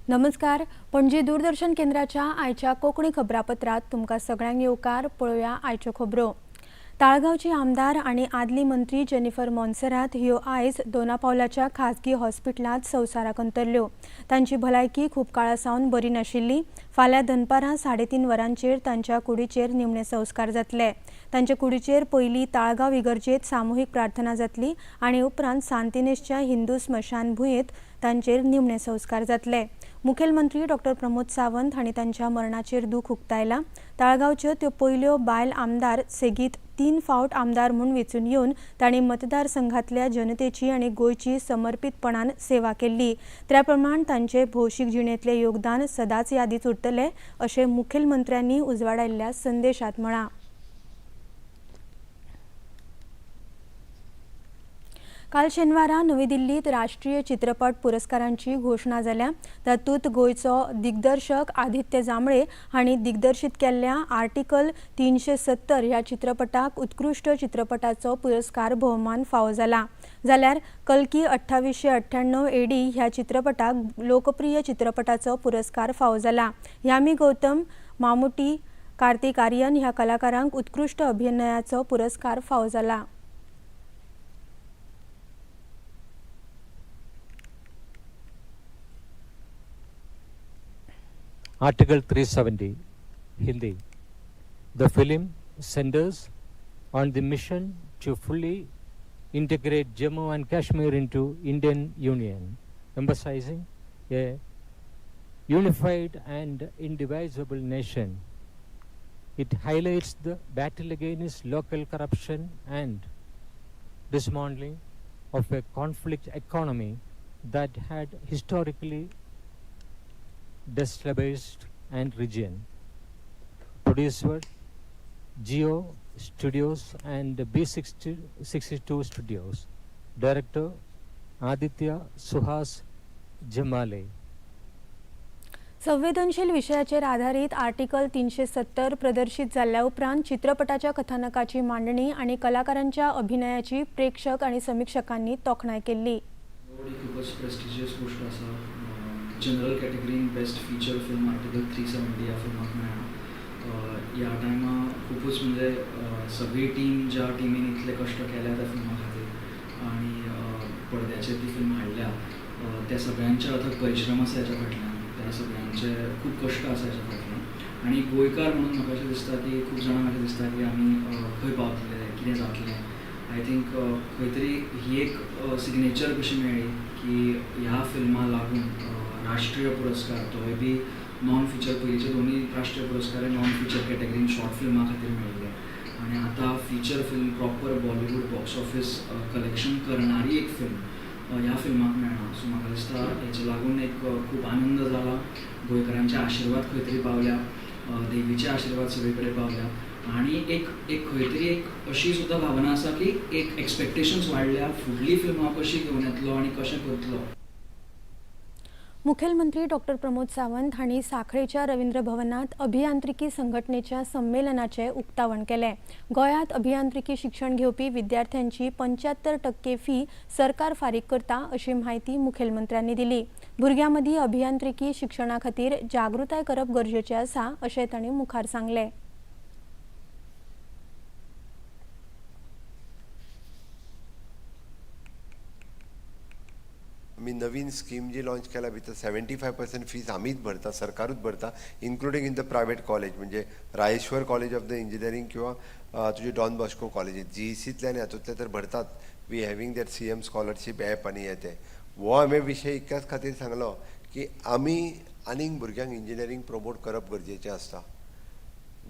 नमस्कार, पणजी दूरदर्शन केंद्राच्या आयच्या कोंकणी खबरापत्रांत तुमकां सगळ्यांक येवकार. पळोवया आयच्यो खबरो. ताळगांवची आमदार आनी आदली मंत्री जेनिफर मोन्सेरात ह्यो आयज दोनापावलाच्या खाजगी हॉस्पिटलांत संवसाराक अंतरल्यो. तांची भलायकी खूब काळा सावन बरी नाशिल्ली. फाल्यां दनपारां 3:30 वरांचेर तांच्या कुडीचेर निमणे संस्कार जातले. तांचे कुडीचेर पयलीं ताळगांव इगर्जेत सामुहीक प्रार्थना जातली आनी उपरांत सांतिनेसच्या हिंदू स्मशानभुंयेंत तांचेर निमणे संस्कार जातले. मुखेलमंत्री डॉक्टर प्रमोद सावंत हांणी तांच्या मरणाचेर दूख उक्तायला. ताळगांवच्यो त्यो पयल्यो बायल आमदार. सेगीत 3 फावट आमदार म्हूण वेंचून येवन तांणी मतदारसंघांतल्या जनतेची आनी गोंयची समर्पितपणान सेवा केल्ली. त्या प्रमाण तांचे भौशीक जिणेंतलें योगदान सदांच यादीत उरतलें अशें मुखेलमंत्र्यांनी उजवाडायल्ल्या संदेशांत म्हळां. काल शेनवारा नवी दिल्लीत राष्ट्रीय चित्रपट पुरस्कारांची घोशणा जाल्या. तातूंत गोंयचो दिग्दर्शक आदित्य जांभळे हांणी दिग्दर्शीत केल्ल्या आर्टिकल 370 ह्या चित्रपटाक उत्कृश्ट चित्रपटाचो पुरस्कार भोवमान फावो जाला. जाल्यार कल्की 2898 एडी ह्या चित्रपटाक लोकप्रिय चित्रपटाचो पुरस्कार फावो जाला. यामी गौतम, मामुटी, कार्तिक आर्यन ह्या कलाकारांक उत्कृश्ट अभिनयाचो पुरस्कार फावो जाला. Article 370, Hindi. The film centers on the mission to fully integrate Jammu and Kashmir into Indian Union, emphasizing a unified and indivisible nation. It highlights the battle against local corruption and dismantling of a conflict economy that had historically destabilized and region. Producer Jio Studios and B62 Studios. Director Aditya Suhas Jamale. संवेदनशील विशयाचेर आधारीत article 370 प्रदर्शीत जाल्ल्या उपरांत चित्रपटाच्या कथानकाची मांडणी आनी कलाकारांच्या अभिनयाची प्रेक्षक आनी समिक्षकांनी तोखणाय केल्ली. ही खूपच प्रेस्टिजियस गोश्ट आसा. जनरल कॅटेगरीन बेस्ट फिचर फिल्म आर्टिकल 370 ह्या फिल्माक मेळ्ळा. ह्या टायमा खुबूच म्हणजे सगळी टीम, ज्या टिमीन इतले कश्ट केल्या त्या फिल्मा खातीर आनी पडद्याचेर ती फिल्म हाडल्या, त्या सगळ्यांचे अथक परिश्रम आसा हेच्या फाटल्यान, त्या सगळ्यांचे खूब कश्ट आसा हेच्या फाटल्यान. आनी गोंयकार म्हणून म्हाका अशें दिसता की खूब जाणांक अशें दिसता की आमी खंय पावतले, कितें जातलें. I think खंय तरी ही एक सिग्नेचर कशी मेळ्ळी की ह्या फिल्मा लागून राष्ट्रीय पुरस्कार, तोय बी नॉन फिचर. पयलींचे दोनूय राष्ट्रीय पुरस्कार हे नॉन फिचर कॅटेगरीन शॉर्ट फिल्मा खातीर मेळिल्ले आनी आतां feature film, proper Bollywood box office collection करणारी एक फिल्म ह्या फिल्माक मेळ्ळा. सो म्हाका दिसता हेचे लागून एक खूब आनंद जाला. गोंयकारांचे आशिर्वाद खंय तरी पावल्या, देवीचे आशिर्वाद सगळे कडेन पावल्या आनी एक एक खंय तरी एक अशी सुद्दां भावना आसा की एक एक्सपेक्टेशन्स वाडल्या, फुडली फिल्म हांव कशी घेवन येतलो आनी कशें करतलो. मुखेलमंत्री डॉक्टर प्रमोद सावंत हांणी साखळेच्या रवींद्र भवनात अभियांत्रिकी संघटनेच्या संमेलनाचें उक्तावण केलें. गोंयांत अभियांत्रिकी शिक्षण घेवपी विद्यार्थ्यांची 75% फी सरकार फारीक करता अशी म्हायती मुखेलमंत्र्यांनी दिली. भुरग्यां मदीं अभियांत्रिकी शिक्षणा खातीर जागृताय करप गरजेचें आसा अशें तांणी मुखार सांगलें. आमी नवीन स्कीम जी लॉन्च केल्या भितर 75% फीज आमीच भरता, सरकारूच भरता, including in the private college, म्हणजे Rayeshwar college of the engineering किंवा तुजी डॉन बॉस्को कॉलेज, जीईसींतल्यान हातूंतले तर भरतात. We having that CM scholarship app. आनी हे ते हो हांवें विशय इतक्याच खातीर सांगलो की आमी आनीक भुरग्यांक इंजिनियरींग प्रमोट करप गरजेचें आसता.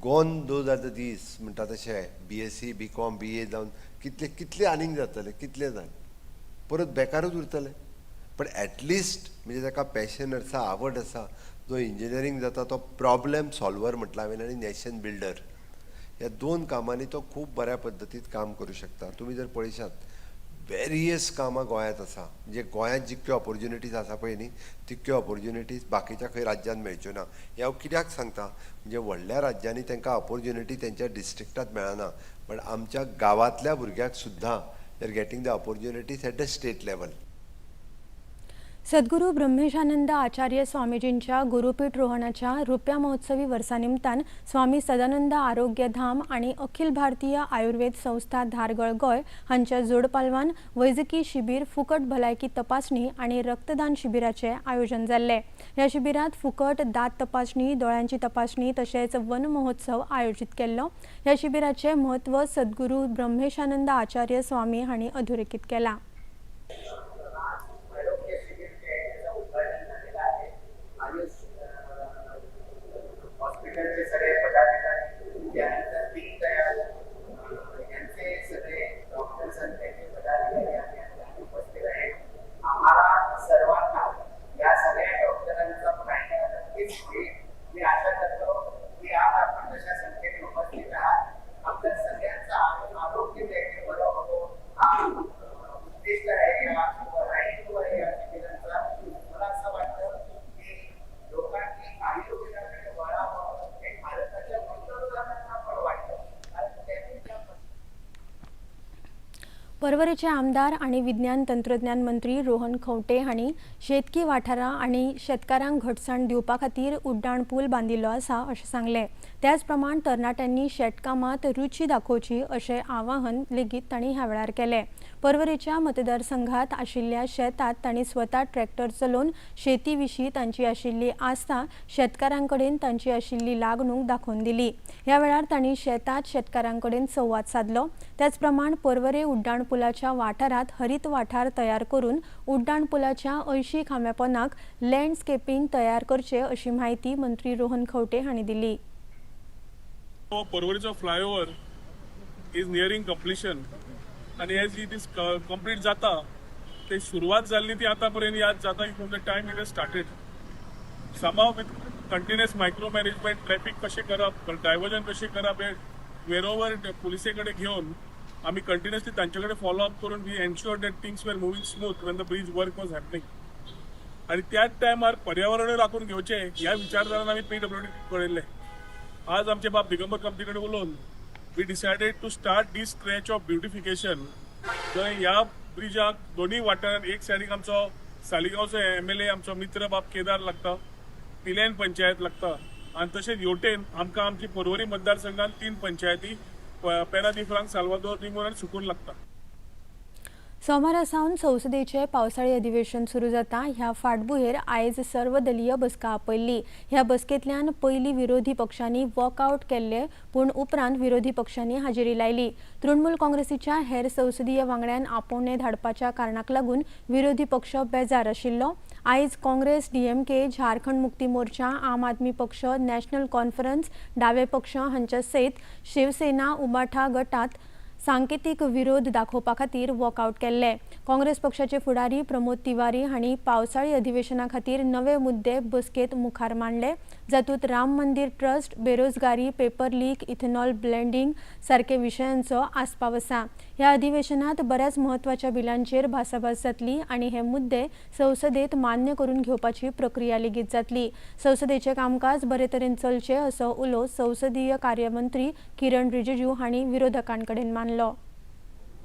Gone those are the दीस म्हणटा तशें बीएससी, बीकॉम, बीए जावन कितले कितले आनीक जातले, कितले जाण परत बेकारूच उरतले. पण एटलिस्ट म्हणजे ताका पॅशन आसा, आवड आसा, जो इंजिनियरींग जाता तो प्रॉब्लेम सॉल्वर म्हटला हांवें आनी नॅशन बिल्डर, ह्या दोन कामांनी तो खूब बऱ्या पद्दतीन काम करूं शकता. तुमी जर पळयशात, वेरियस कामां गोंयांत आसा. म्हणजे गोंयांत जितक्यो ऑपोर्च्युनिटीज आसा पळय न्ही, तितक्यो ऑपोर्च्युनिटीज बाकीच्या खंय राज्यांत मेळच्यो ना. हें हांव कित्याक सांगता, म्हणजे व्हडल्या राज्यांनी तांकां ऑपोर्च्युनिटी तेंच्या डिस्ट्रिक्टांत मेळना, पण आमच्या गांवांतल्या भुरग्याक सुद्दां they are getting the opportunities at the state level. सद्गुरू ब्रह्मेशानंद आचार्य स्वामीजींच्या गुरुपीठ रोहणाच्या रुप्या महोत्सवी वर्सा निमतान स्वामी सदानंद आरोग्य धाम आनी अखिल भारतीय आयुर्वेद संस्था धारगळ गोंय हांच्या जोडपालवान वैजकी शिबीर, फुकट भलायकी तपासणी आनी रक्तदान शिबिराचें आयोजन जाल्लें. ह्या शिबिरांत फुकट दांत तपासणी, दोळ्यांची तपासणी तशेंच वन महोत्सव आयोजीत केल्लो. ह्या शिबिराचें म्हत्व सद्गुरू ब्रह्मेशानंद आचार्य स्वामी हांणी अधोरेखीत केलां. आरोग्य शिबिर जे आहे त्याचं उद्घाटन झालेलं आहे. आयुष हॉस्पिटलचे सगळे पदाधिकारी, त्यानंतर दीनदयाल यांचे सगळे डॉक्टर्स आणि त्यांचे पदाधिकारी या ठिकाणी उपस्थित आहेत. आम्हाला सर्वांना या सगळ्या डॉक्टरांचा फायदा नक्कीच होईल. मी आशा करतो की आज आपण जशा संख्येने उपस्थित आहात, आपल्या सगळ्यांचं आरोग्य जे आहे ते बरं व्हावं हा उद्दिष्ट आहे या किंवा हेतू आहे या शिबिरांचा. मला असं वाटतं की लोकांनी आयुर्वेदाकडे वळावं हे भारताच्या पंतप्रधानांना पण वाटतं, कारण त्यांनी ज्या पर्वरेचे आमदार आनी विज्ञान तंत्रज्ञान मंत्री रोहन खंवटे हांणी शेतकी वाठारां आनी शेतकारांक घटसाण दिवपा खातीर उड्डाण पूल बांदिल्लो आसा अशें सांगलें. त्याच प्रमाण तरणाट्यांनी शेतकामांत रुची दाखोवची अशें आवाहन लेगीत तांणी ह्या वेळार केलें. पर्वरेच्या मतदारसंघात आशिल्ल्या शेतांत तांणी स्वता ट्रॅक्टर चलोवन शेती विशीं तांची आशिल्ली आस्था, शेतकारां कडेन तांची आशिल्ली लागणूक दाखोवन दिली. ह्या वेळार तांणी शेतांत शेतकारां कडेन संवाद सादलो. त्याच प्रमाण पर्वरे उड्डाण पुलाच्या वाठारांत हरीत वाठार तयार करून उड्डाण पुलाच्या 80 खांब्यापोनाक लँडस्केपिंग तयार करचे अशी म्हायती मंत्री रोहन खंवटे हांणी दिली. पर्वरीचो फ्लायओव्हर is nearing completion आनी एज it is complete जाता, ते सुरवात जाल्ली ती आतां पर्यंत याद जाता की from the time it has started, somehow with continuous micro management, traffic कशें करप, डायवर्जन कशें करप, हे वेरोवर पुलिसे कडेन घेवन आमी कंटिन्युअसली तांचे कडेन फॉलो अप करून we ensure that things were moving smooth when the bridge work was happening. आनी त्याच टायमार पर्यावरणूय राखून घेवचें ह्या विचारधारान आमी पीडब्ल्यूडी पळयल्लें. आज आमचे बाब दिगंबर कामती कडेन उलोवन we decided to start this stretch of beautification, जंय ह्या ब्रिजाक दोन्ही वाठारांत एक सायडीक आमचो सालिगांवचो एमएलए आमचो मित्र बाब केदार लागता, पिलेन पंचायत लागता आनी तशेंच हेवटेन आमकां आमची पर्वरी मतदारसंघात तीन पंचायती, पेरा दी फ्रांक, साल्वादोर निमोर आनी सुकूर लागता. सोमारा सावन संसदेचे पावसाळी अधिवेशन सुरू जाता. ह्या फाटभुंयेर आयज सर्वदलीय बसका आपयल्ली. ह्या बसकेंतल्यान पयलीं विरोधी पक्षांनी वॉकआवट केल्ले, पूण उपरांत विरोधी पक्षांनी हाजेरी लायली. तृणमूल काँग्रेसीच्या हेर संसदीय वांगड्यान आपोवणें धाडपाच्या कारणाक लागून विरोधी पक्ष बेजार आशिल्लो. आयज काँग्रेस, डीएमके, झारखंड मुक्ती मोर्चा, आम आदमी पक्ष, नॅशनल कॉन्फरन्स, डावे पक्ष हांच्या सयत शिवसेना, उबाठा गटात सांकेतीक विरोध दाखोवपा खातीर वॉकआवट केल्ले. काँग्रेस पक्षाचे फुडारी प्रमोद तिवारी हांणी पावसाळी अधिवेशना खातीर नवे मुद्दे बसकेत मुखार मांडले, जातूंत राम मंदीर ट्रस्ट, बेरोजगारी, पेपर लीक, इथेनॉल ब्लेंडिंग सारके विशयांचो आस्पाव आसा. ह्या अधिवेशनात बऱ्याच म्हत्वाच्या बिलांचेर भासाभास जातली आनी हे मुद्दे संसदेत मान्य करून घेवपाची प्रक्रिया लेगीत जातली. संसदेचें कामकाज बरे तरेन चलचें असो उलो संसदीय कार्यमंत्री किरण रिजिजू हांणी विरोधकां कडेन मानलो.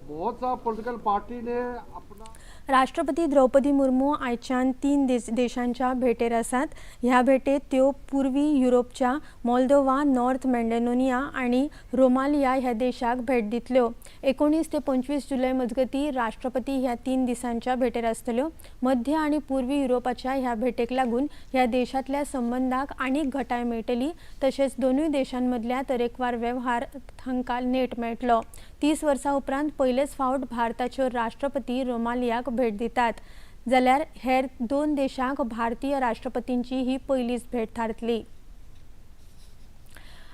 बहुत सा पॉलिटिकल पार्टी ने अपना राष्ट्रपती द्रौपदी मुर्मू आयच्यान 3 देशांच्या भेटेर आसात. ह्या भेटेत त्यो पूर्वी युरोपच्या मोल्दोवा, नॉर्थ मॅसेडोनिया आनी रोमालिया ह्या देशाक भेट दितल्यो. 19 ते 25 जुलय मजगतीं राष्ट्रपती ह्या 3 दिसांच्या भेटेर आसतल्यो. मध्य आनी पूर्वी युरोपाच्या ह्या भेटेक लागून ह्या देशांतल्या संबंदाक आनीक घटाय मेळटली, तशेंच दोनूय देशांमदल्या तरेकवार वेव्हार हांकां नेट मेळटलो. 30 वर्सां उपरांत पयलेच फावट भारताच्यो राष्ट्रपती रोमालियाक भेट दितात, जाल्यार हेर 2 देशांक भारतीय राष्ट्रपतींची ही पयलीच भेट थारतली.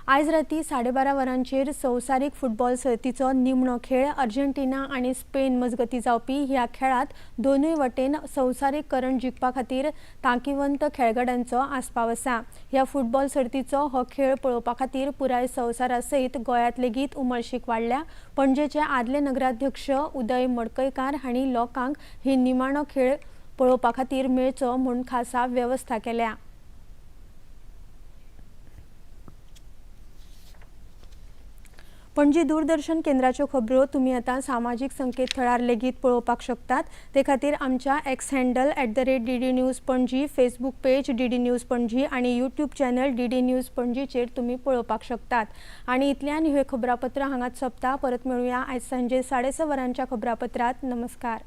आयज राती 12:30 वरांचेर संवसारीक फुटबॉल सर्तीचो निमणो खेळ अर्जेंटिना आनी स्पेन मजगतीं जावपी ह्या खेळांत दोनूय वटेन संवसारीक करंड जिखपा खातीर तांकीवंत खेळगड्यांचो आस्पाव आसा. ह्या फुटबॉल सर्तीचो हो खेळ पळोवपा खातीर पुराय संवसारा सयत गोंयांत लेगीत उमळशीक वाडल्या. पणजेचे आदले नगराध्यक्ष उदय मडकयकार हांणी लोकांक ही निमाणो खेळ पळोवपा खातीर मेळचो म्हूण खासा वेवस्था केल्या. पणजी दूरदर्शन केंद्राच्यो खबरो तुमी आतां सामाजीक संकेतथळार लेगीत पळोवपाक शकतात. ते खातीर आमच्या X handle @DDNews Panaji, Facebook page DD News Panaji आनी यूट्यूब चॅनल डीडी न्यूज पणजीचेर तुमी पळोवपाक शकतात. आनी इतल्यान हे खबरापत्र हांगाच सोंपता. परत मेळुया आयज सांजे 6:30 वरांच्या खबरापत्रांत. नमस्कार.